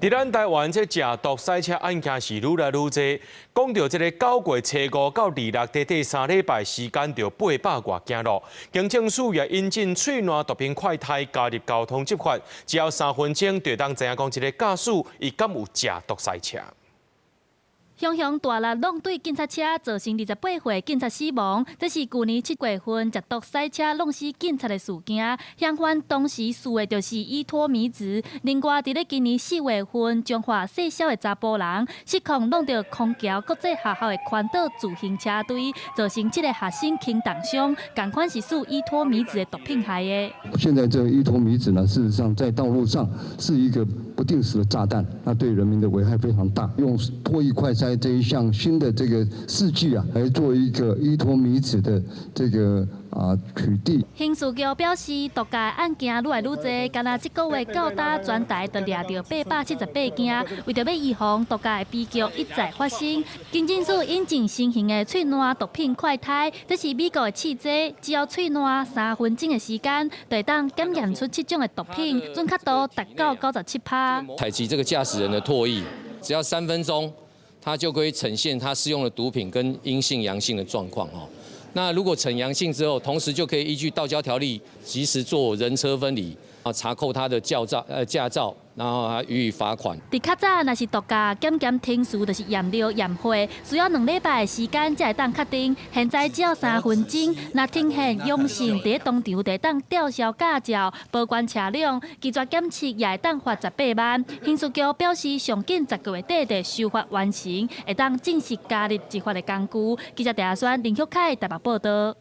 佇咱台灣，這食毒賽車案件是愈來愈濟。講著這个9月初五到26，短短3禮拜時間就800外件囉。警政署也引進喙瀾毒品快篩加入交通執法，只要3分鐘就當知影講這个駕駛伊敢有食毒賽車。雄雄大力挵對警察車，造成28歲警察死亡。這是舊年7月份食毒賽車挵死警察的事件。嫌犯當時試的就是依托咪酯。另外，佇咧今年4月份，彰化細痟的查埔人失控挵著空橋國際學校的寬島自行車隊，造成七个學生輕重傷，仝款是試依托咪酯的毒品害的。現在這個依托咪酯呢，事實上在道路上是一個不定時的炸彈，那對人民的危害非常大。用唾液快篩這一項新的這個試劑啊，來做一個依托咪酯的這個取締。刑事局表示，毒駕案件愈來愈濟，干焦這個月到今全台就掠著878件。為著欲預防毒駕的悲劇一再發生，警政署引進新型的喙瀾毒品快篩，這是美國的試劑，只要喙瀾3分鐘的時間，就會當檢驗出七種的毒品，準確度達到97%。採集這個駕駛人的唾液，只要3分鐘，他就可以呈現他施用的毒品跟陰性、陽性的狀況哦。那如果呈陽性之後，同時就可以依據道交條例，及時做人車分離啊，查扣他的駕照，然後還予以罰款。佇較早，若是毒駕檢檢程序，就是驗尿驗血，需要2禮拜的時間才會當確定。現在只要3分鐘，若呈現陽性，佇咧當場就會當吊銷駕照、保管車輛，拒絕檢測也會當罰18萬。刑事局表示，上緊10個月底就修法完成，會當正式加入執法的工具。記者鄭阿宣、林旭凱台北報道。